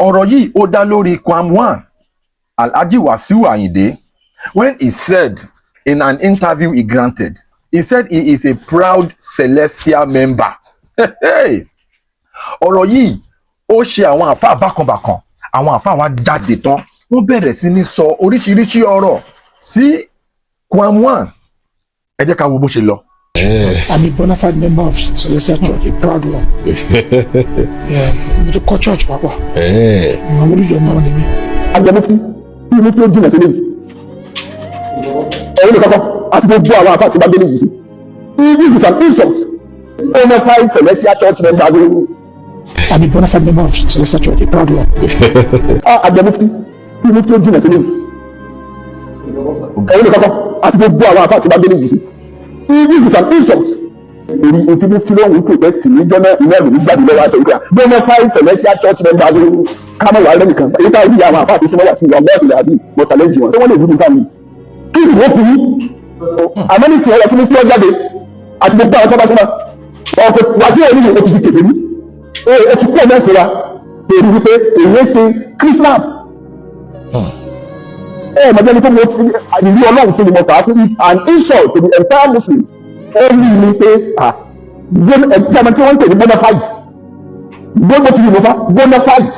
Ọ̀rọ̀ yìí, ó dá lórí Kwam One, Alhaji Wasiu Ayinde, when he said in an interview he granted, he said he is a proud Celestial member. Hey! Ọ̀rọ̀ yìí, ó ṣe àwọn àáfàá bákanbàkan. Àwọn àáfàá wa jáde tán, wọ́n bẹ̀rẹ̀ sí ní sọ oríṣiríṣi ọ̀rọ̀ sí Kwam One. Ẹ jẹ́ ká wo bó ṣe lọ. I'm a bona fide member of Celestial Church, a proud one. Yeah, mo ti kọ́ church pàápàá. Àwọn olùjọ mọ́ ni mí. Agbẹnufí kí ní kí ó jìnà sílé yìí, ẹ̀yin ní kọ́kọ́ àti gbogbo àwọn àfáà tí bá gbélé yìí sí. This is an insult, bona fide Celestial Church member. I'm a bona fide member of Celestial Church, a proud one. Agbẹnufí kí ní kí ó jìnà sílé yìí, ẹ̀yin ní kọ́kọ́ àti gbogbo àwọn àfáà tí bá gbélé yìí sí. This is an insult. Èyí etí mufti lóhùn protect ní jọ́nà iná ìlú gbàdúrà lọ́wọ́ àṣẹ ìgbà bona fide Celestial Church member kámọ́ wà lẹ́nìkan. Èyí táwọn ìyá àwọn àfáà tó súnmọ́ wà sí ìwà mọ́ọ̀tì àti mo challenge wọn, ṣé wọ́n lè dúró nǹkan mi kí sì wọ́n fún yín? Àmọ́ ní sìn, ọ̀rọ̀ kí ní kí wọ́n jáde àti gbogbo àwọn tó bá súnmọ́ ọkọ̀ wá sí ẹ̀rí, o ti di kèfèrí, o ti kú ọ̀nà ẹ̀sìn wa lórí wípé èyí ṣe Christian. Ẹ ẹ̀ mọ̀jẹ́ ni pé mo ìlú Ọlọ́run fún mi, mo kà á fún an insult to the entire Muslims. Ó rí mi pé ah, ẹ̀ tí wọ́n ń pè ní bona fide, gbogbo ti di mo fa bona fide,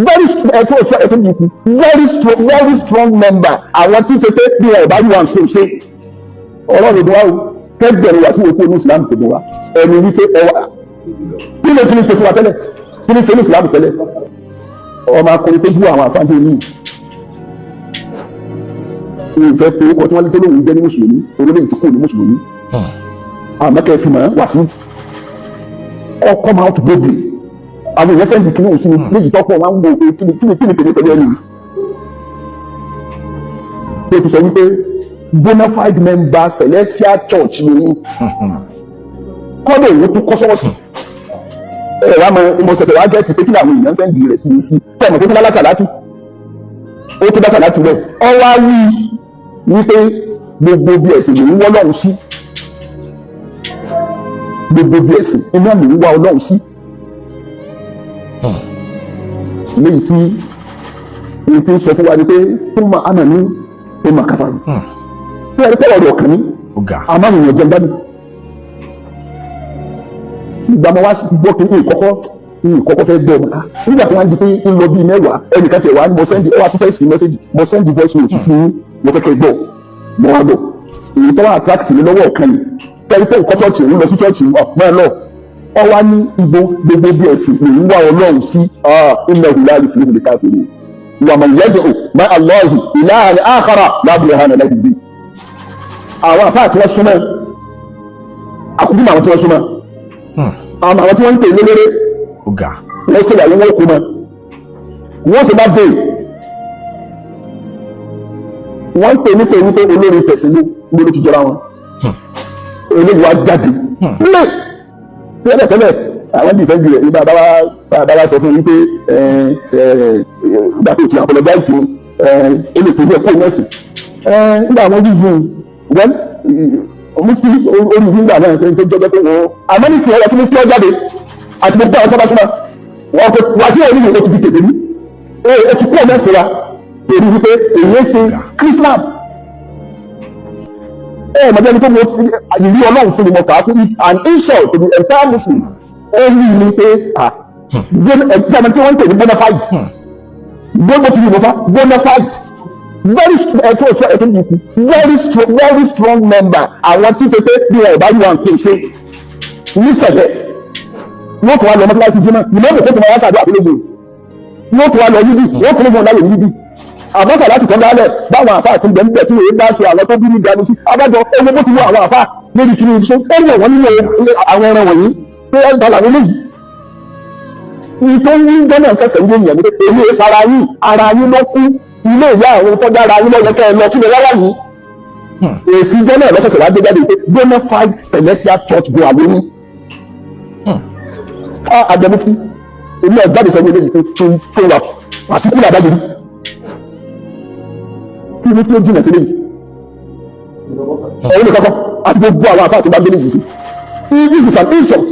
very strong, ẹ̀ tó sọ ẹ̀ tó di ikú, very strong, very strong member. Àwọn tí ṣe pé bí wọn ò bá rí wọn kò ṣe ọ̀rọ̀ rẹ̀ dùn wá o. Kẹgbẹ̀rún wá sí òkú inú Islam kò dùn wá. Ẹni wípé ẹ wá, kí ló ti ní ṣe fún wa tẹ́lẹ̀? Kí ní ṣe ní Islam tẹ́lẹ̀? Ọmọ akọrin tó bú àwọn àfáàjẹ ní ìfẹ́ pé orúkọ tí wọ́n lé tó lóun jẹ́ ní mùsùlùmí, orílẹ̀ èdè tí kò ní mùsùlùmí. Àmọ́ kẹ́ ẹ fi mọ̀ wá sí ọ come out boldly. Àwọn èèyàn send kí ní òun sí mi léyìí tọ́pọ̀, wọn á ń wo pé kíni tèmi pẹ̀lú ẹni yìí tó fi sọ wípé bona fide member Celestial Church lòun, kọ́dọ̀ òun tún kọ́ sọ́ọ̀sì. Ẹ wá mọ, mo ṣẹ̀ṣẹ̀ wá get pé kí làwọn èèyàn send rẹ̀ sí mi sí tẹ̀ mọ̀ pé kí lálá sàlátù, ó tún bá sàlátù rẹ̀. Ọ wá wí wípé gbogbo bí ẹ̀sìn lòún wọ́ lọ́hùn sí, gbogbo bí ẹ̀sìn iná lòún wá Ọlọ́run sí. Léyìí tí èyí tí ń sọ fún wa ni pé fún ma àmà ní ó mà káfà ní bí ẹni pé ọ̀rọ̀ ọ̀kàn ní Ó ga. Àmọ́ àwọn èèyàn jẹun gbádùn. Ìgbà mo wá gbọ́ pé ìkọ́kọ́ fẹ́ gbọ́ ọmọ nígbà tí wọ́n á di pé ń lọ bíi 10, ẹnìkan tiẹ̀ wá ní mo send, ẹ wá tún fẹ́ sí message, mo send voice note sí yín, mo fẹ́ kẹ́ gbọ́. Mo wá gbọ́ èyí tó wá attract mi lọ́wọ́ ọ̀kan yìí tẹ́lẹ̀ pé nǹkan church, òun lọ sí church ọ̀pọ̀ ẹ̀ lọ. Ọ wá ní ibo gbogbo bí ẹ̀sìn lòun wá Ọlọ́run sí. Innahu la yuflihul kafirun wa man yad'u ma'a Allahi ilahan akhara la burhana lahu bihi. Àwọn àfáà tí wọ́n súnmọ́ àkúkú mọ́, àwọn tí wọ́n súnmọ́, àwọn tí wọ́n ń pè lóléré, Ó ga. wọ́n ṣe ìyàwó, wọn kú mọ́, wọ́n sì bá dé, wọ́n ń pè ní pé wípé olórí tẹ̀sí ló ló ti jọra wọn. Eléyìí wá jáde lé tẹ́lẹ̀ tẹ́lẹ̀, àwọn defend rẹ̀ ní bàbá wa. Bàbá wa sọ fún yín pé ìgbà tó ti apologize, ó lè torí ẹ̀ kó nọ́ọ̀sì nígbà àwọn wíwú wọ́n mufti orí nígbà náà tó jọjọ pé wọ́n. Àmọ́ nísìnyí, ọ̀rọ̀ kí mufti ọ jáde àti gbogbo àwọn tó bá súnmọ́ wọn kò wá sí ẹ̀rí, o ti di kèfèrí, o ti kú ọ̀nà ẹ̀sìn wa lórí wípé èyí ṣe Christian. Ẹ mọ̀ jẹ́ni tó mo ìlú Ọlọ́run fún mi, mo kà á fún an insult to the entire Muslims. Ó rí mi pé ah, ẹ̀ tí wọ́n ń pè ní bona fide, gbogbo ti di mo fa bona fide, very strong, ẹ̀ tó sọ ẹ̀ tó di ikú, very strong, very strong member. Àwọn tí ṣe pé bí wọn ò bá rí wọn kò ṣe ní sẹ̀lẹ̀, wọ́n tún wá lọ mọ́sálásí jímọ̀, ìmọ̀ọ́mù tó tún máa wá sàdúrà fún lóògùn, wọ́n tún wá lọ yídì, wọ́n fún lóògùn láyè yídì. Àmọ́ sàlátì kan dálẹ̀ báwọn àfáà ti ń bẹ̀ ń bẹ̀ tí wọ́n bá ṣe àwọn tó bí ní ganu sí abájọ ewu bó ti wọ àwọn àfáà lórí kiri iṣẹ́ ó wọ̀ wọ́n nínú àwọn ẹran wọ̀nyí pé ẹ̀ ń ta làwọn eléyìí. Ìtò ń gbọ́nà ṣẹ̀ṣẹ̀ ń yé èèyàn ní pé èmi ò sara yín, ara yín ló kú, ilé ìyá àwọn tọ́jú ara yín lọ́yẹ kẹ́ ẹ lọ kí lè wáwá yìí. Èsì jẹ́ náà lọ́sẹ̀sẹ̀ wá gbé jáde pé bona fide Celestial Church go àlóyún àjẹmúfí. Èmi ọ̀jáde sọ ní eléyìí tó tó wà pàtíkùlà bá yìí kí ní kí ó jìnà sí léyìí, ẹ̀yin nìkan kọ́ àti gbogbo àwọn àfáà tí bá gbé léyìí sí. This is an insult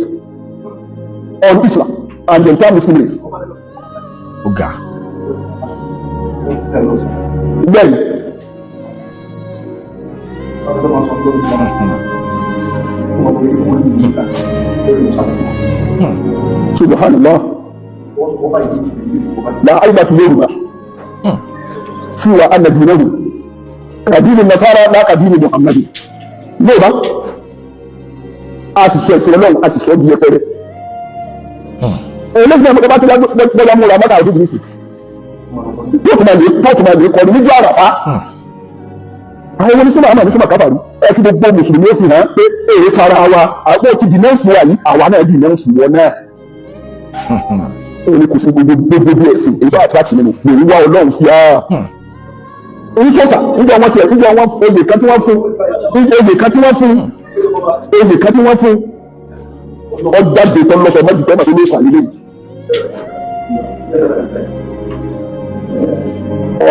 on Islam and the entire Muslim race. Ó ga. Bẹ́ẹ̀ ni. Subhanallah, la aiba fi Yorùbá siwa anna dinahu kadini nasara la kadini Muhammadi. Yorùbá a sì sọ ẹ̀sìn Ọlọ́run, a sì sọ di yẹpẹrẹ. Eléyìí náà bá tó lọ́yà múra mọ́tà ọdún kìíní sí yóò tún máa lè tó tún máa lè kọrin níjọ́ Àràfá. Àwọn oníṣòwò àmọ́ oníṣòwò kábàárù ẹ kí gbogbo mùsùlùmí ó fi hàn pé èrè sara wa àpò ti dìnẹ́ǹsì wa yìí, àwa náà dìnẹ́ǹsì wọn náà. Ó ní kò sí gbogbo gbogbo bí ẹ̀sìn èyí tó àtúrà tì nínú lòun wá Ọlọ́run sí á. Oníṣòwò níjọ́ wọn tiẹ̀ níjọ́ wọn oyè kan tí wọ́n fún, oyè kan tí wọ́n fún, oyè kan tí wọ́n fún, ọjáde tó lọ́sọ̀ mọ́jú tó mọ̀ tó ló sàlẹ̀ lẹ́yìn.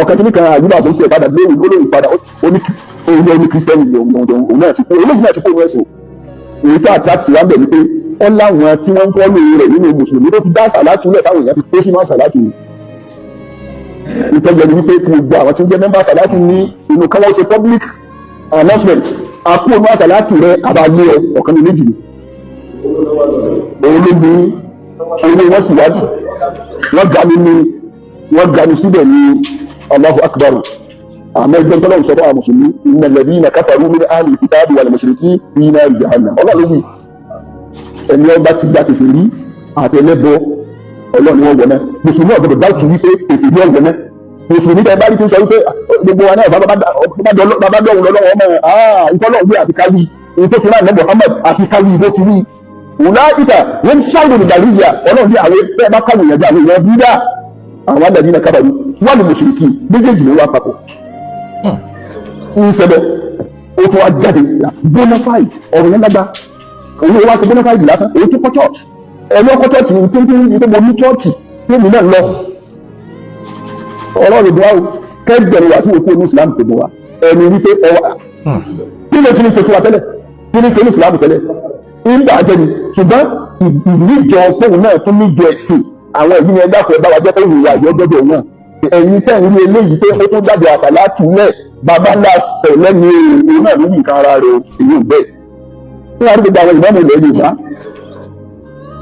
Ọ̀kan kìíní kan àyùbá tó ń tiẹ̀ padà lóhùn lóhùn padà, ó ní òun ní kírísítẹ́nì òun náà ti kú, olóhùn náà ti kú òun ẹ̀sìn. Èyí tó àtàkì wá bẹ̀ ni pé ó láwọn tí wọ́n ń fọ́lù rẹ̀ nínú mùsùlùmí tó fi dá àsàlátù lẹ̀ táwọn èèyàn fi pé sínú àsàlátù. Ìtọ́jú ẹni wípé kí gbogbo àwọn tí ń jẹ́ mẹ́mbà àsàlátù ní inú káwọn ṣe public announcement àkó ònú àsàlátù rẹ̀ àbálé ọ̀kan ní méjì ni. Òun ló ní owó wọn sì wá wọ́n ga ní wọ́n ga ní síbẹ̀ ní Allahu Akbar. Àmọ́ ẹgbẹ́ tọ́lọ́ sọ fún àwọn mùsùlùmí, innal ladhina kafaru min ahlil kitabi wal mushrikina fi nari jahannam. Ọlọ́run wí ẹni ọba ti gba kèfèrí àtẹlẹ́bọ Ọlọ́run wọn wọ̀ náà. Mùsùlùmí ọ̀gbọ̀dọ̀ bá tù wípé kèfèrí ọ̀wọ̀ náà. Mùsùlùmí tẹ bá rí ti ń sọ wípé gbogbo wa náà bàbá dọ̀hún lọ́wọ́ ọmọ ìtọ́lọ́wé àti káwí èyí tó fi rán ànábì Muhammad àti káwí bó ti wí. Ulaika hum sharrul bariyya. Ọlọ́run ní àwọn bẹ́ẹ̀ bá káwọn èèyàn jẹ́ àwọn èèyàn bídà àwọn alladhina kafaru wal mushrikin méjèèjì ló wá papọ̀. Ń sẹ́bẹ̀ ó tún wá jáde bona fide ọ̀rọ̀ yẹn lágbá. Òun wá sí bona fide lásán, èyí tó kọ́ church ẹ̀rọ kọ́ church ní tó ń ní tó mo ní church tó mi náà lọ. Ọ̀rọ̀ rẹ̀ dùn áwò kẹ́gbẹ̀rún wá sí òkú onú Islam tó bọ̀ wá ẹni wípé ọwọ́ kí ló ti ní ṣe fún wa tẹ́lẹ̀, kí ní ṣe ní Islam tẹ́lẹ̀ ń bà jẹ́ ni. Ṣùgbọ́n ìníjọ tóun náà tún níjọ ẹ̀sìn àwọn èyí ni ẹgbẹ́ àpò ẹ̀bá wa jẹ́ pé ìwà àjọ gbọ́dọ̀ náà ẹ̀yin tẹ̀ ń rí eléyìí pé ó tún jáde àsàlátù lẹ̀ bàbá ńlá sọ̀rọ̀ lẹ́nu òun náà ló wù nǹkan ara rẹ̀ èyí ò bẹ́ẹ̀. Ní wàá rí gbogbo àwọn ìmáàmù ilẹ̀ Yorùbá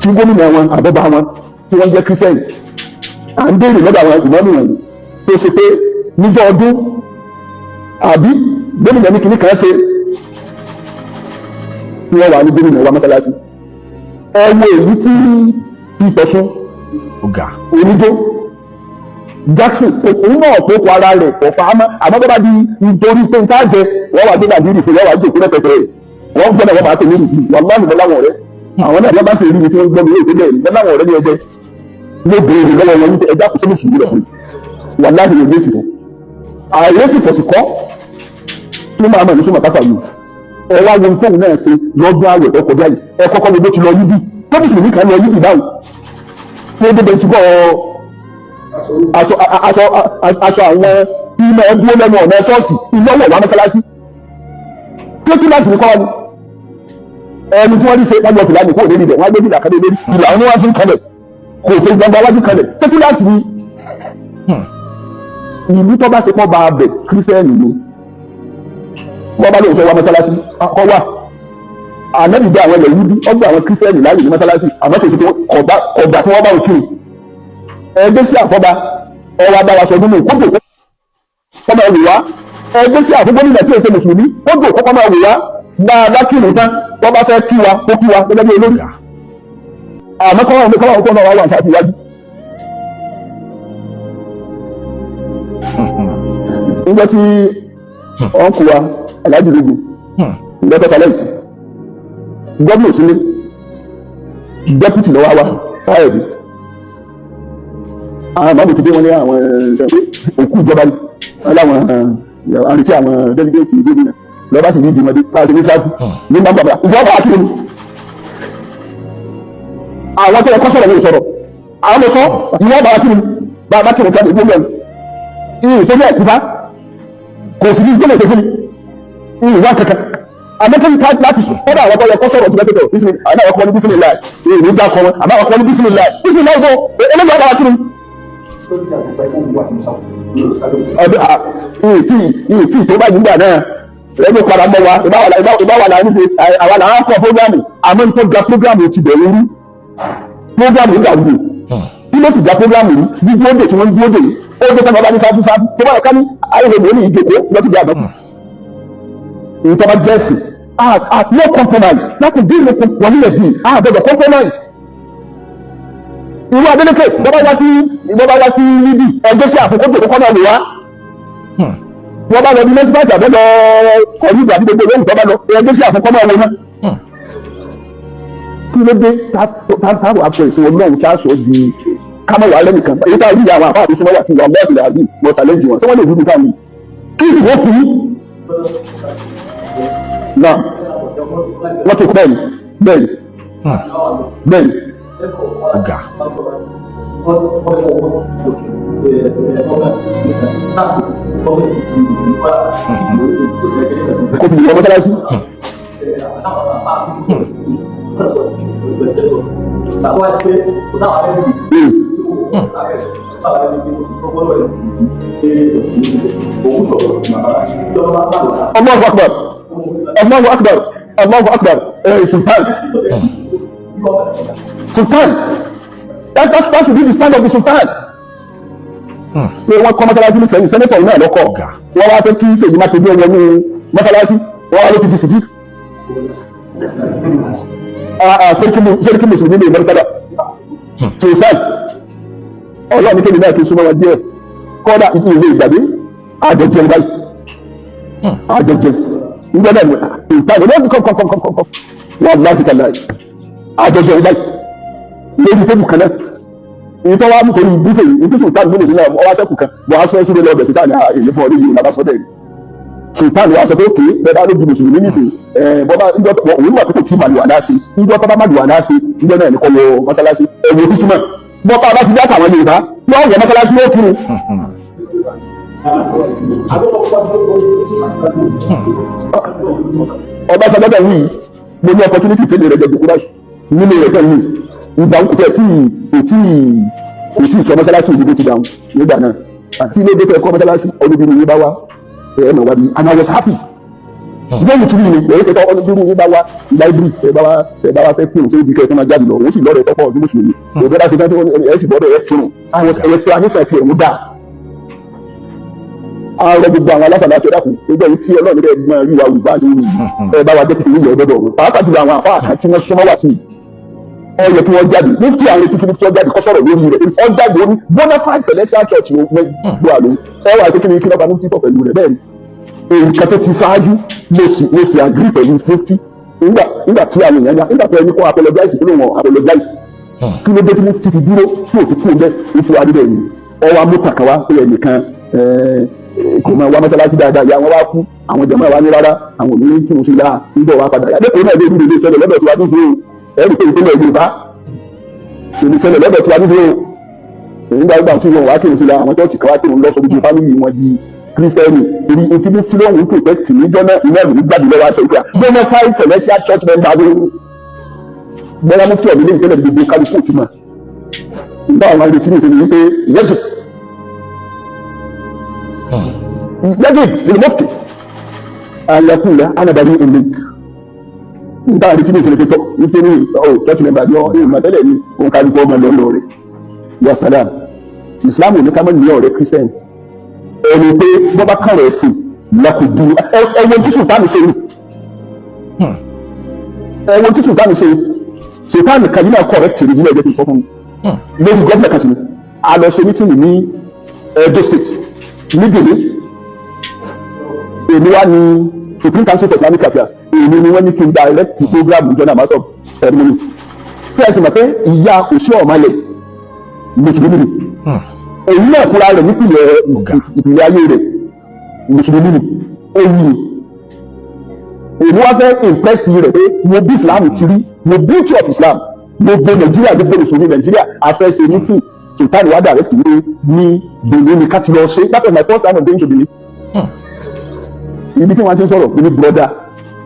tí gómìnà wọn àbọ̀bá wọn tí wọ́n jẹ́ kírísítẹ́nì, à ń béèrè lọ́dọ̀ àwọn ìmáàmù wọ̀nyí tó ṣe pé níjọ́ ọdún àbí gómìnà ní kinní kan ṣe tí wọ́n wà ní gómìnà wa mọ́sálásí. Ẹ wo èyí tí ìtọ̀sùn oníjó Jackson òun náà tó kọ ara rẹ̀ kọ̀ fà á mọ́, àmọ́ tó bá di nítorí pé nǹkan jẹ wọ́n wà gbé nàìjíríà fún wọ́n wà jòkó rẹpẹtẹ wọ́n gbọ́dọ̀ wọ́n máa tẹ̀lé nìyí. Wàláhì mo láwọn ọ̀rẹ́ àwọn náà wọ́n bá sì rí mi tí wọ́n gbọ́ mi yóò tó bẹ́ẹ̀ ní láwọn ọ̀rẹ́ ní ẹjẹ́ mo béèrè lọ́wọ́ wọn wípé ẹja kò sí mùsùlùmí rẹ̀ fún wàláhì lè lésì fún ààyè sì fọ̀sì kọ́ tó máa mọ̀ ní sọ́mọ̀ káfà yìí. Ẹ wá wo tóun náà ṣe lọ́dún àwẹ̀ tó kọjá yìí, ẹ kọ́kọ́ wo bó ti lọ yídì tó mùsùlùmí kan lọ yídì báyìí tó dé bẹ́ẹ̀ ti bọ́ aṣọ aṣọ aṣọ àwọn tí máa dúró lẹ́nu ọ̀nà ṣọ́ọ̀ṣì ìlọ́wọ̀ wá mọ́sálásí tí ó tún láti ní kọ́ wa ni ẹni tí wọ́n rí ṣe wọ́n yọ fìlà ní kó lérí rẹ̀ wọ́n á gbé fìlà kan lé lérí ìlà wọn wá fi ń kalẹ̀ kò sí gbangba wájú kalẹ̀ ṣé tún láti ní. Ìlú tó bá ṣe pọ́ bá a bẹ̀ kírísítẹ́nì ni wọ́n bá lóun fẹ́ wá mọ́sálásí kọ́ wà ànábì bẹ àwọn Yẹhudi ọgbà àwọn kírísítẹ́nì láàyè ní mọ́sálásí àmọ́ kì í ṣe pé kọ̀gbà tí wọ́n bá òkè ẹgbẹ́ sí àfọ́ba ọwọ́ adára sọdún mú kódò kọ́ máa wò wá ẹgbẹ́ sí àfọ́gbọ́nìyà tí èsè mùsùlùmí kódò kọ́kọ́ máa wò wá dáadáa kírun tán wọ́n bá fẹ́ kí wa kó kí wa gẹ́gẹ́ bí olórí àmọ́ kọ́ wọn kọ́ wọn kọ́ náà wà wà sáà síwájú. Nígbà tí ọ̀nkù wa Alhaji Lógo lọ́tọ̀ sálẹ̀sì gómìnà sílé dẹ́pútì lọ́wọ́ wa káyọ̀dé àwọn àmọ́ ti dé wọn ní àwọn òkú ìjọba ni wọn láwọn àrètí àwọn dẹ́lígẹ́tì gómìnà lọ́ba sì ní ìdìmọ̀dé bá a ṣe ní sáfù ní gbàgbà ìjọba àti omi. Àwọn tó yẹ kọ́ sọ̀rọ̀ ní ìsọ̀rọ̀ àwọn lọ sọ ìwọ́n bá kí ni bá a bá kí ni káàdì ìgbóhùn ẹ̀mí ìyìn tó ní ẹ̀kúfá kò sí ní ìgbóhùn ẹ̀sẹ̀ fún mi ìyìn wá kankan àmọ́tẹ́yìn ká láti sùn kọ́dà àwọn tó yẹ kọ́ sọ̀rọ̀ tìlẹ̀ tẹ̀tẹ̀ bísí àná àwọn kọ́ ní bísí láì ìyìn ní dá kọ́ wọn àmọ́ àwọn kọ́ ní bísí láì bísí láì bọ́ eléyìí ọba wa kí ni. Ọdún ìyètí ìyètí tó bá yìí gbà náà lẹ́nu padà mọ́ wa ìbáwà là ń ṣe, àwa là ń kọ́ program. Àmọ́ nítorí gba program ti bẹ̀rù rú, program dàrú. Kí ló sì gba program yìí? Gbígbó dè tí wọ́n ń dúró dè yìí, ó dé tán, bàbá ní sáfù sáfù tó bá yẹ ká ní ayélujára ní ìjòkó lọ́tí àbọ̀ ìtọ́ bá jẹ́sì. Ah ah, no compromise láti dín ní wọ́n nílẹ̀ dín, ah gbọ́dọ̀ compromise. Irú Adeleke bọ́bá wá sí níbí ẹgbẹ́ sí àfikún tó kọ́ náà lè wá, wọ́n bá lọ bí mẹ́sìpáàtì àbẹ́ lọ kọjú ìgbà àti gbogbo ìlú tó bá lọ, ẹgbẹ́ sí àfikún náà wọ náà. Kí ló dé táwọn aṣọ ìsìn Ọlọ́run kí a sọ di kámọ́ wà lẹ́nìkan? Èyí tá a rí àwọn àfáà tó súnmọ́ wà sí ìwà bọ́ọ̀lù azeem, wọ́n challenge wọn, ṣé wọ́n lè dúdú káwọn yìí? Kí ìwọ́ fún náà wọ́n tó bẹ́ẹ̀ni, bẹ́ẹ̀ni, bẹ́ẹ̀ni. Ọ̀gá. Kò fi wọ mọ́sálásí. Allahu akbar, Allahu akbar, Allahu akbar. Sultan, Sultan, that should be the stand of the Sultan. Pé wọ́n kọ́ mọ́sálásí ní sẹ́yìn, senator náà lọ́kọ̀, wọ́n wá fẹ́ kí Ṣèyí Mákindé ọwọ́ ní mọ́sálásí, wọ́n wá ló ti di sìgí. Sẹ́ríkì mùsùlùmí ní ìmọ̀lẹ́tàdà Sultan, ọlọ́run kéde náà kí n súnmọ́ wọn díẹ̀. Kọ́dà ìwé ìgbàgbé àjọjẹ báyìí, àjọjẹ nígbà náà Sultan ọlọ́run kọ́kọ́kọ́kọ́ wọ́n láti kàlá àjọjẹ báyìí lórí tébù kan náà. Èyí tó wá mú torí bífẹ̀ yìí tí Sultan múlò nínú ọwọ́ sẹ́kù kan wọ́n á sọ sílé lọ́bẹ̀. Sultan ní èyí fún ọdún yìí làbá sọ́dẹ̀ ni. Sultan wa sọ pé òkè bẹ́ẹ̀ bá ló di mùsùlùmí nísìn ẹ̀ bọ́bá òun wà pé kò tí màlúwà náà sí níjọ́ tó bá màlúwà náà sí níjọ́ náà ní kọ́ wọ mọ́sálásí. Ẹ̀wọ̀ kíkúmọ̀ bọ́pá bá ti dá àwọn Yorùbá yóò wọ mọ́sálásí yóò kírun. Ọbaṣanjọ́ bẹ̀ wí, mo ní opportunity tẹ́lẹ̀ rẹ̀ jẹ́ báyìí nínú rẹ̀ tẹ̀ wí ìgbà kò tẹ̀ tí kò tí kò tí sọ mọ́sálásí òdìbò ti dáhùn nígbà náà àti ilé dé tẹ kọ́ mọ́sálásí ọdún yìí bá wá ẹ̀ mọ̀ wá bí, and I was happy. Lẹ́yìn tí mi lẹ́yìn ṣètò ọdún yìí bá wá library, ẹ bá wá fẹ́ kírun sí ibi kẹ́ ẹ tó máa jáde lọ, òun sì lọ́rẹ̀ tọ́pọ̀ ọdún mùsùlùmí òun bá ṣe tán tí ẹ sì bọ́dọ̀ ẹ kírun. I was explanation ti ẹ̀ mú dáa. Ààrẹ gbogbo àwọn alásàlá àti ẹ̀dàkùn gbogbo ẹ̀yìn tí Ọlọ́run rẹ̀ gbọ́n rí wa wù bá ṣe wù ẹ bá wa jẹ́ kékeré yẹ ọdọọdọ, pàápàá jùlọ àwọn àfáà kan tí wọ́n súnmọ́ wá sí i, ọ yẹ kí wọ́n jáde. Mufti, àwọn etí kí mufti ọ jáde kó sọ̀rọ̀ lórí rẹ̀. Ọ jáde, ó ní bona fide Celestial Church ló gbọ́ àlọ́ ẹ wà kékeré kí lọ́ba mufti pọ̀ pẹ̀lú rẹ̀. Bẹ́ẹ̀ ni nǹkan tó ti ṣáájú, mo sì agree pẹ̀lú mufti nígbà tí àwọn èèyàn nígbà tó ẹni kó apologize, kó ló wọn apologize, kí ló dé tí mufti fi dúró tí ò fi kú bẹ́ẹ̀? Ó fi wá débẹ̀ ni ọwọ́ amútàkàwá pé ẹnìkan kò máa wá mọ́sálásí dáadáa, ìyá wọn wá kú, àwọn jàmáà wa ní rárá, àwọn òní kí wọn sì yá níbọ̀ wá padà. Lẹ́kọ̀ọ́ náà lè rí ilé ìṣẹ̀lẹ̀ lọ́dọ̀ tiwa nídìí o. Ẹ̀rí pé ìpínlẹ̀ Yorùbá ìlú ìṣẹ̀lẹ̀ lọ́dọ̀ tiwa nídìí o. Nígbà gbà tí wọn wá kírun sí la, àwọn church kan wá kírun lọ́sọ̀ gbogbo family wọn di kírísítẹ́nì torí etí mufti lóhùn protect níjọ́ náà iná ìlú gbàdúrà lọ́wọ́ aṣọ ìgbà bona fide Celestial Church member ló bọ́lá mufti ọ̀dún lẹ́yìn tẹ́lẹ̀ gbogbo kálukú ti mọ̀. Nígbà àwọn arìnrìn tí ní ìsinmi wípé يجب للمفتي أن يقول أنا بريء منك. Nígbà àrètí ní ìsinmi pé mufti ní ọ̀ church member ní ọ̀ ìmọ̀ tẹ́lẹ̀ ní òun kálukú ọmọ lọ́lọ́ rẹ̀ ya salam. Islam ò ní ká má ní ọ̀rẹ́ Christian ẹni pé bọ́ bá kàn rẹ̀ sí lakudu. Ẹwọ́n tí sultan ṣe ni, ẹwọ́n tí sultan ṣe ni. Sultan kan yìí náà correct ní ilé ẹjọ́ tó sọ fún mi lórí gómìnà kan sí ni. A lọ ṣe meeting ní Edo State ní Benin. Èmi wá ní Supreme Council for Islamic Affairs, èmi ni wọ́n ní kí n direct program ìjọ náà, master of ceremony, tí ẹ sì mọ̀ pé ìyá òṣì ọ̀malẹ̀ mùsùlùmí ni òun náà fúnra rẹ̀ nípìnlẹ̀ ìpìlẹ̀ ayé rẹ̀, mùsùlùmí ni ó wù ní. Èmi wá fẹ́ impress rẹ̀ pé mo bí Islam ti rí, mo beauty of Islam, gbogbo Nàìjíríà, gbogbo mùsùlùmí Nàìjíríà a fẹ́ ṣe meeting. Sultan wa direct ní ní Benin ní ká ti lọ ṣe. That was my first time of going to Benin. Ibi tí wọ́n ti ń sọ̀rọ̀ ní, brother,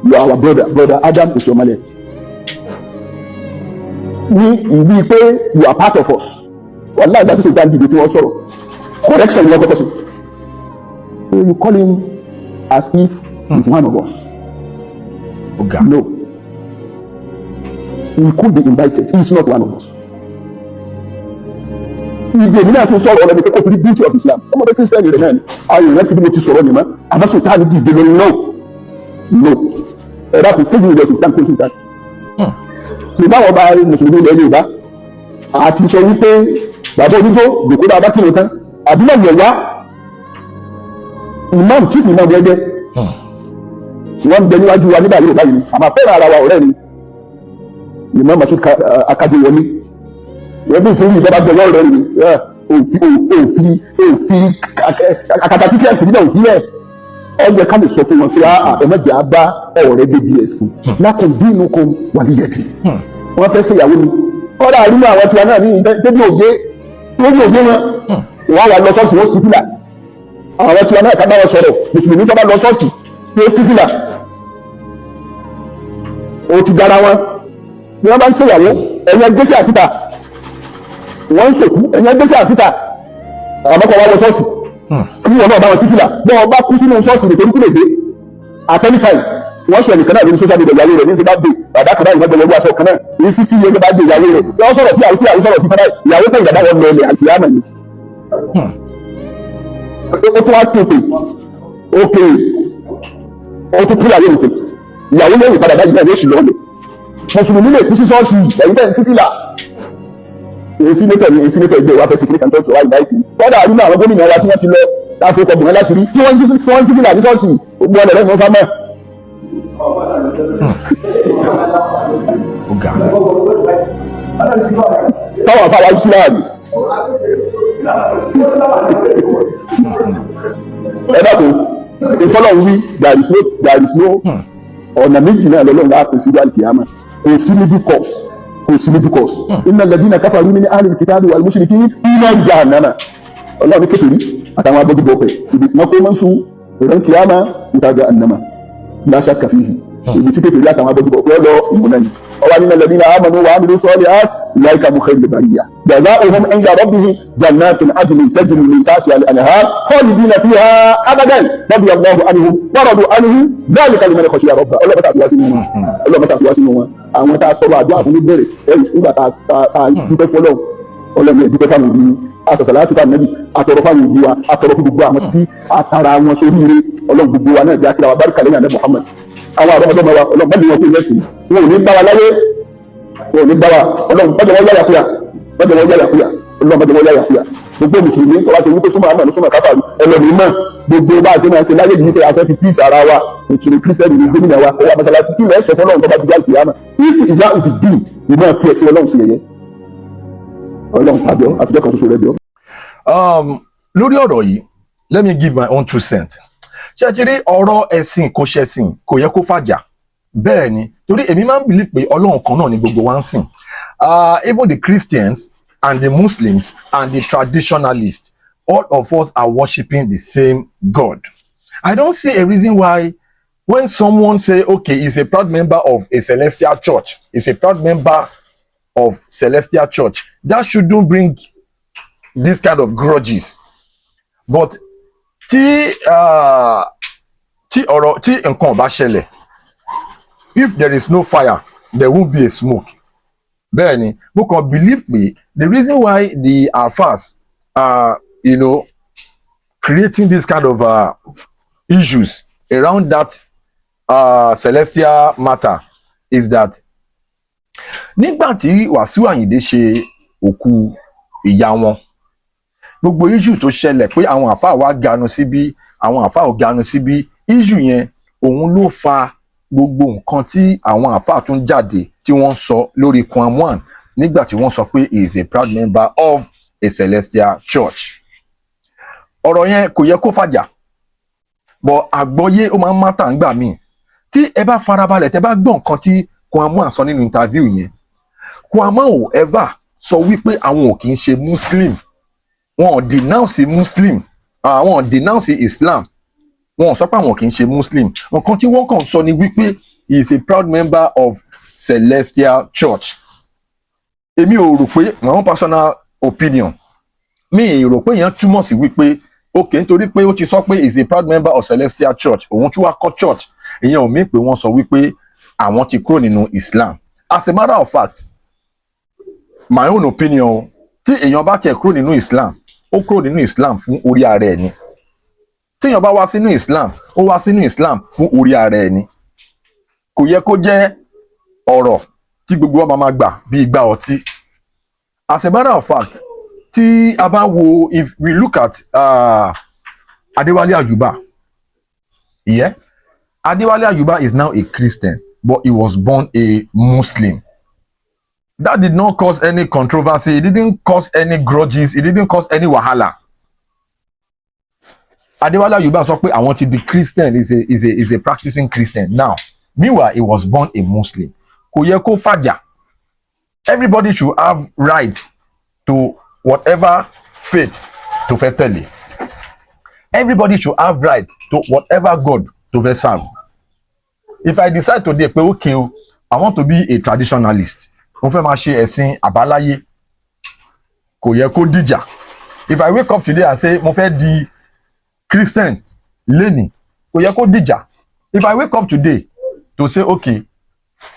you are our brother, Brother Adam Oshiomhole, ní ìwí pé you are part of us. Wàláhì, ìgbà tí Sultan dìde tí wọ́n sọ̀rọ̀, correction ni wọ́n kọ́kọ́ ṣe. So you call him as if he's one of us. Ó ga. No, he could be invited. He is not one of us. Ibi èmi náà sì sọ̀rọ̀ ọ̀rọ̀ mi pé kó fi rí beauty of Islam. Ọmọ bẹ́ẹ̀, Christian rẹ̀ náà ni àwọn èèyàn ti bí mo ti sọ̀rọ̀ nìmọ̀. Àmọ́ Sultan dìde lọ. No, no, ẹ̀rọ kò séjú ìjọ Sultan kó Sultan Yorùbá, wọn bá mùsùlùmí ilẹ̀ Yorùbá àti sọ wípé bàbá onígbó jòkó bá bá kírun tán, àdúrà yẹ̀ wá. Imam, chief imam gẹ́gẹ́, wọ́n ń bẹ níwájú wa nígbà Yorùbá yìí, àmọ́ fẹ́ràn ara wa, ọ̀rẹ́ ni Imam Masud Akadéwọlé. Wọ́n bí ìtúrú ìjọba gbẹ lọ́rọ̀ ni òfin òfin òfin akatakítí ẹ̀sìn nígbà òfin rẹ̀. Ọ yẹ ká lè sọ fún wọn pé ẹ má jẹ́ á bá ọ̀rẹ́ débi ẹ̀sìn. Lakum dinukum waliyadin. Wọ́n fẹ́ ṣèyàwó ni kọ́dà àrínú àwọn tiwa náà ní débi òye lórí òye wọn, wọ́n wà lọ ṣọ́ọ̀ṣì, wọ́n sì fìlà. Àwọn tiwa náà, ká bá wọn sọ̀rọ̀. Mùsùlùmí tó bá lọ ṣọ́ọ̀ṣì tó sí fìlà, ó ti dára wọn. Bí wọ́n bá ń ṣèyàwó, ẹ̀yẹ gbèsè àsìta. Wọ́n ń sòkú, ẹ̀yẹ gbèsè àsìta. Àmọ́ kọ́ wá lọ ṣọ́ọ̀ṣì kí wọn náà bá wọn sí fìlà. Bí wọn bá kú sínú ṣọ́ọ̀ṣì nítorí kú lè dé at any time. Wọ́n sọ ẹnìkan náà lórí social media, ìyàwó rẹ̀ ní ṣe bá dé bàbá kan náà, ìwọ́n gbẹ̀wọ̀ aṣọ kan náà ní 60 years bá dé ìyàwó rẹ̀. Wọ́n sọ̀rọ̀ sí àwọn sí àwọn sọ̀rọ̀ sí fúnra ìyàwó pé ìyàbá wọn lọ ilẹ̀ àti ìyàmà ni. Ó tún wá tó pé ó pé ó tún kú ìyàwó rẹ̀ pé ìyàwó lẹ́yìn padà báyìí náà yóò sì lọ́ọ̀lẹ̀. Mùsùlùmí lè kú sí ṣọ́ọ̀ṣì, ẹ̀yin bẹ́ẹ̀ sí fìlà. Èyí senator ni, èyí senator ẹgbẹ́ wa fẹ́ sí kíní kan tó wá ìdáìtì. Kọ́dà àdúgbò àwọn gómìnà wa tí wọ́n ti lọ láti ọkọ̀ bùnmọ́ láti rí tí wọ́n sí fìlà ní ṣọ́ọ̀ṣì, gbogbo ọ̀nà lẹ́nu sámẹ́. Ó ga. Táwọn afáwa sí láàyè. Ẹ dákun, ìfọlọ́ wí, there is no ọ̀nà méjì náà lọ́lọ́run á pèsè ìlú àlùkìyàmà. Kò sí middle course, kò sí middle course. Innal ladina kafaru min ahlil kitabi wal mushrikin fi nari jahannama. Ọlọ́run ní kékeré àtàwọn abọ́gibọ̀ pẹ̀ ibi wọn kó mọ́sùn ìrọ̀ kìyàmà ìta jahannama la shakka fihi. Ibi tí kékeré àtàwọn abọ́gibọ̀ pẹ̀ lọ ìmúná ni. Ọwọ́ innal ladina amanu wa amilu salihat ulaika hum khairul bariyya jazaohum inda rabbihim jannatun adnin tajri min tahtiha al-anhar khalidina fiha abadan radiyallahu anhum wa radu anhu dhalika liman khashiya rabbah. Ọlọ́pàá sàfihàn sínú wọn, ọlọ́pàá sàfihàn sínú wọn. Àwọn tá a tọrọ àdúrà fún ní bẹ̀rẹ̀ ẹ̀yìn nígbà tá a dúpẹ́ fọlọ́, ọlọ́run ẹ̀ dúpẹ́ fáwọn òbí yín, asàsàlá àti fáwọn nẹ́bí, àtọrọ fáwọn òbí wa, àtọrọ fún gbogbo àwọn tí àtàrà wọn sórí ire. Ọlọ́run, gbogbo wa náà jẹ́ akíra wa bárúkà lẹ́yìn àdé Muhammad. Àwọn àrọ́mọdọ́mọ wa, ọlọ́run bá wọn kó lẹ́sìn, wọn ò ní bá wa láyé, wọn ò ní bá wa. Ọlọ́run bá jẹ́ wọ́n yáyà kúyà, bá jẹ́ wọ́n yáyà kúyà. Ọlọ́run bá jẹ́ wọ́n yáyà kúyà. Gbogbo mùsùlùmí tó wá ṣe wípé súnmọ́ àmọ́ súnmọ́ káfàrú, ẹlẹ́ni mọ́ gbogbo bá a ṣe máa ṣe láyé yìí pé a fẹ́ fi peace ara wa. Ìtùnú Christian ní gómìnà wa, owó amásálásí kí lẹ́ẹ̀ sọ fọlọ́run tó bá dúdú àlùkìyàmà. Ìsì ìyá òbí dín ìmọ̀ fi ẹ̀sìn ọlọ́run sí yẹ̀yẹ́. Ọlọ́run àbíọ́ àfijọ́ kan ṣoṣo rẹ̀ bíọ́. Lórí ọ̀rọ̀ yìí, let me give my own two cents. Ṣé ti rí ọ̀rọ̀ ẹ̀sìn kò ṣẹ̀sìn, kò yẹ kó fàjà. Bẹ́ẹ̀ ni, torí èmi máa ń believe pé ọlọ́run kan náà ni gbogbo wa ń sìn. Even the Christians and the Muslims and the traditionalists, all of us are worshiping the same God. I don't see a reason why when someone say, okay, he's a proud member of a celestial church, he's a proud member of celestial church, that shouldn't bring this kind of grudges. But tí ọ̀rọ̀ tí nǹkan ò bá ṣẹlẹ̀, if there is no fire, there won't be a smoke. Bẹ́ẹ̀ ni, mo kàn believe pé the reason why the alfas are creating this kind of issues around that celestial matter is that nígbà tí Wàsíù Àyìndé ṣe òkú ìyá wọn, gbogbo issue tó ṣẹlẹ̀ pé àwọn àfáà wa ganu síbí, àwọn àfáà ò ganu síbí, issue yẹn òun ló fa gbogbo nǹkan tí àwọn àfáà tún jáde tí wọ́n sọ lórí Kwam One nígbà tí wọ́n sọ pé he is a proud member of a celestial church. Ọ̀rọ̀ yẹn kò yẹ kó fàjà, but àgbọ́yé ó máa ń matter ńgbà míì. Tí ẹ bá farabalẹ̀, tẹ́ bá gbọ́ nǹkan tí Kwam One sọ nínú interview yẹn, Kwam One ò ever sọ wípé àwọn ò kì í ṣe Muslim. Wọn ò denounce Muslim, àwọn ò denounce Islam, wọn ò sọ pé àwọn kì í ṣe Muslim. Nǹkan tí wọ́n kàn sọ ni wípé he is a proud member of Celestial Church. Èmi ò rò pé, my own personal opinion, Mi ì rò pé èèyàn túmọ̀ sí wípé, ok, nítorí pé ó ti sọ pé is a proud member of Celestial Church, òun tún wá kọ́ church, ìyẹn ò mí pé wọ́n sọ wípé àwọn ti kúrò nínú Islam. As a matter of fact, my own opinion o, tí èèyàn bá tiẹ̀ kúrò nínú Islam, ó kúrò nínú Islam fún orí ara ẹ̀ ni. Tí èèyàn bá wá sínú Islam, ó wá sínú Islam fún orí ara ẹ̀ ni. Kò yẹ kó jẹ́ ọ̀rọ̀ tí gbogbo wa máa gbà bí igbá ọtí. As a matter of fact, tí a bá wo, if we look at Adéwálé Àyùbá, yeah, Adéwálé Àyùbá is now a Christian, but he was born a Muslim. That did not cause any controversy. It didn't cause any grudges. It didn't cause any wahala. Adéwálé Àyùbá sọ pé àwọn ti di Christian, is a practicing Christian now. Meanwhile, he was born a Muslim. Kò yẹ kó fàjà. Everybody should have right to whatever faith tó fẹ́ tẹ̀lé. Everybody should have right to whatever God tó fẹ́ serve. If I decide today pé, okay o, I want to be a traditionalist, mo fẹ́ máa ṣe ẹ̀sìn àbáláyé, kò yẹ kó dìjà. If I wake up today and say mo fẹ́ di Christian lénìí, kò yẹ kó dìjà. If I wake up today to say, okay,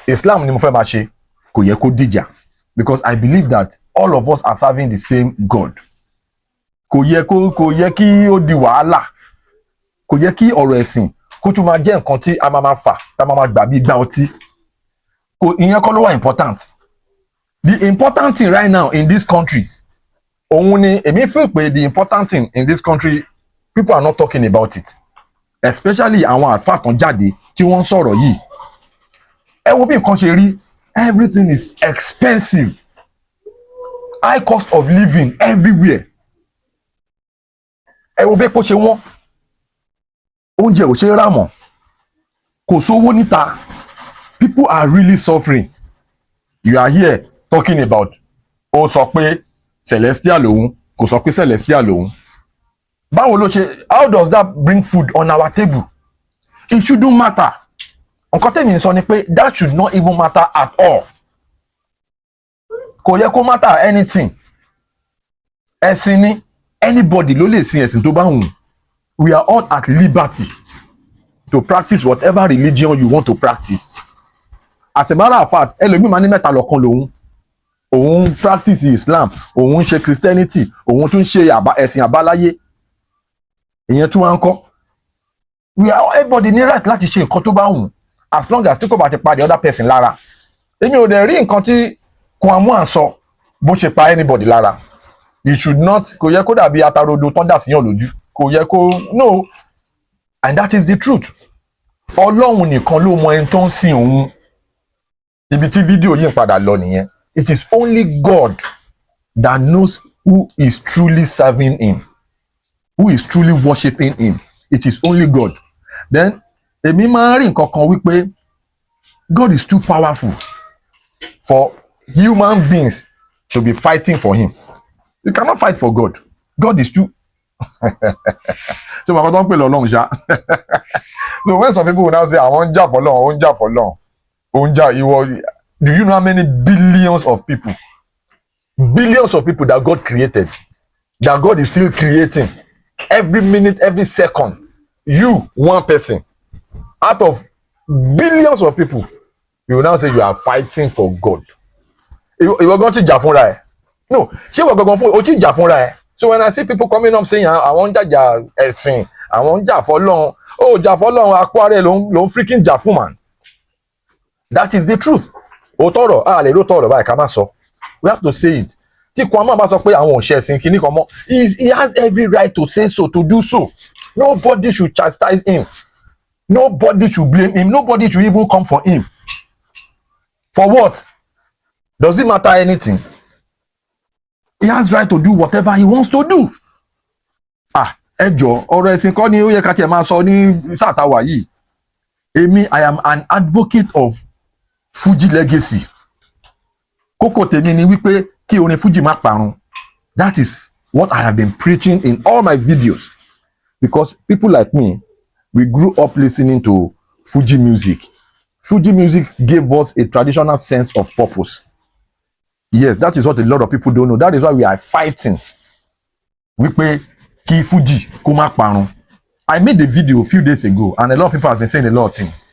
Islam ni mo fẹ́ máa ṣe, kò yẹ kó dìjà, because I believe that all of us are serving the same God. Kò yẹ kí ó di wàhálà. Kò yẹ kí ọ̀rọ̀ ẹ̀sìn kó tún máa jẹ́ nǹkan tí a máa máa fà, tá a máa máa gbà bí igbá ọtí. Kò ìyẹn kọ́ ló wà important. The important thing right now in this country, òun ni èmi feel pé the important thing in this country, people are not talking about it, especially àwọn àlfáà kan jáde tí wọ́n ń sọ̀rọ̀ yìí. Ẹ wo bí nǹkan ṣe rí. Everything is expensive, high cost of living everywhere. Ẹ wo bí epo ṣe wọ́n, oúnjẹ ò ṣe é rà mọ́, kò sówó níta. People are really suffering. You are here talking about ó sọ pé Celestial lòun, kò sọ pé Celestial lòun. Báwo ló ṣe, how does that bring food on our table? It shouldn't matter. Nǹkan tẹ̀mí ń sọ ni pé that should not even matter at all. Kò yẹ kó matter anything. Ẹ̀sìn ni, anybody ló lè sin ẹ̀sìn tó bá wù. We are all at liberty to practice whatever religion you want to practice. As a matter of fact, ẹlòmíì máa ní mẹ́ta lọ́kan lòun. Òun practice Islam, òun ń ṣe Christianity, òun tún ṣe ẹ̀sìn àbáláyé. Ìyẹn tún wá ń kọ́. We are, everybody ní right láti ṣe nǹkan tó bá wù, as long as tí kò bá ti pa the other person lára. Èmi ò dẹ̀ rí nǹkan tí Kwam 1 sọ bó ṣe pa anybody lára. You should not, kò yẹ kó dàbí atarodo tán dà síyàn lójú. Kò yẹ kó, no, and that is the truth. Ọlọ́run nìkan ló mọ ẹni tó ń sin òun. Ibi tí fídíò yìí ń padà lọ nìyẹn. It is only God that knows who is truly serving him, who is truly worshiping him. It is only God. Then èmi máa ń rí nǹkan kan wípé God is too powerful for human beings to be fighting for him. You cannot fight for God. God is too, so màá kọ́ tó ń pè lọ́lọ́run ṣá. So when some people will now say àwọn ń jà fọ́lọ́run, ó ń jà fọ́lọ́run, ó ń jà, ìwọ, do you know how many billions of people, billions of people that God created, that God is still creating every minute, every second? You, one person out of billions of people, you will now say you are fighting for God. Ìwọ gan ti jà fúnra ẹ. No, ṣé ìwọ gangan fún o ti jà fúnra ẹ? So when I see people coming up saying àwọn ń jàjà ẹ̀sìn, àwọn ń jà fọ́lọ́run, ó jà fọ́lọ́run, apá rẹ̀ ló ń freaking jà fún, man. That is the truth. Òótọ́ ọ̀rọ̀, a lè rótọ́ ọ̀rọ̀ báyìí ká má sọ. We have to say it. Tí Kwam 1 bá sọ pé àwọn ò ṣe ẹ̀sìn kìíní kan mọ́, he has every right to say so, to do so. Nobody should chastise him, nobody should blame him, nobody should even come for him. For what? Does it matter anything? He has right to do whatever he wants to do. Ah, ẹ jọ, ọ̀rọ̀ ẹ̀sìn kọ́ ni ó yẹ ká tiẹ̀ máa sọ ní sáà tá a wà yìí. Èmi, I am an advocate of Fuji legacy. Kókó tèmi ni wípé kí orin Fuji má parun. That is what I have been preaching in all my videos, because people like me, we grew up listening to Fuji music. Fuji music gave us a traditional sense of purpose. Yes, that is what a lot of people don't know. That is why we are fighting. Wípé kí Fuji kó má parun. I made a video a few days ago and a lot of people have been saying a lot of things.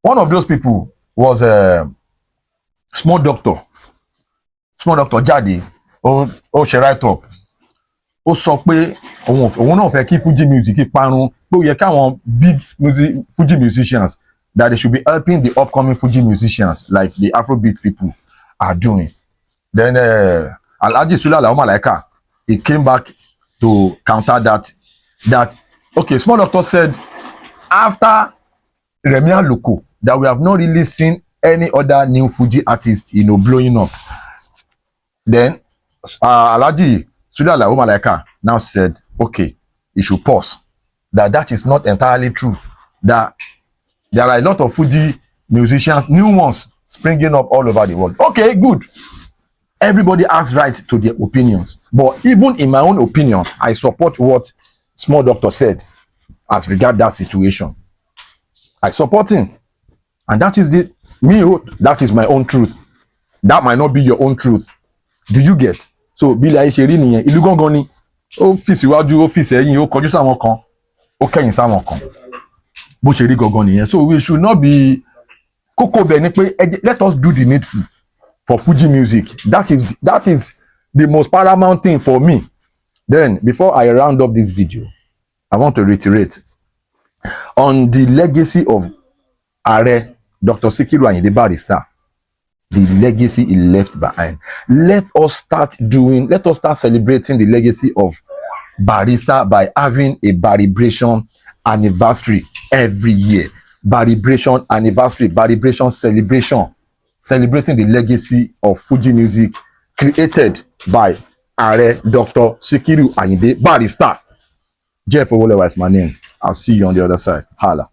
One of those people was a Small Doctor. Small Doctor jáde, ó ṣe write up, ó sọ pé òun náà fẹ́ kí Fuji music parun, pé ó yẹ káwọn big music, Fuji musicians, that they should be helping the upcoming Fuji musicians like the Afrobeat people are doing. Then Alhaji Sule Alao Malaika, he came back to counter that okay, Small Doctor said after Remi Aluko that we have not really seen any other new Fuji artist blowing up. Then Alhaji Sule Alao Malaika now said, okay, he should pause, that that is not entirely true, that there are a lot of Fuji musicians, new ones, springing up all over the world. Okay, good. Everybody has right to their opinions, but even in my own opinion, I support what Small Doctor said as regard that situation. I support him, and that is the me oh, that is my own truth. That might not be your own truth. Do you get? So bí ilé ayé ṣe rí nìyẹn. Ìlú gángan ni, ó fì síwájú, ó fì sẹ́yìn, ó kọjú sáwọn kan, ó kẹ̀yìn sáwọn kan. Bó ṣe rí gangan nìyẹn. So we should not be, kókó bẹ̀ ni pé let us do the needful for Fuji music. That is the most paramount thing for me. Then before I round up this video, I want to reiterate on the legacy of Ààrẹ Dr. Sikiru Ayinde Barrister, the legacy he left behind. Let us start celebrating the legacy of Barrister by having a Barribration anniversary every year. Barribration anniversary, Barribration celebration, celebrating the legacy of Fuji music created by Ààrẹ Dr. Sikiru Ayinde Barrister. Jeff Owolewa is my name. I'll see you on the other side. Holla.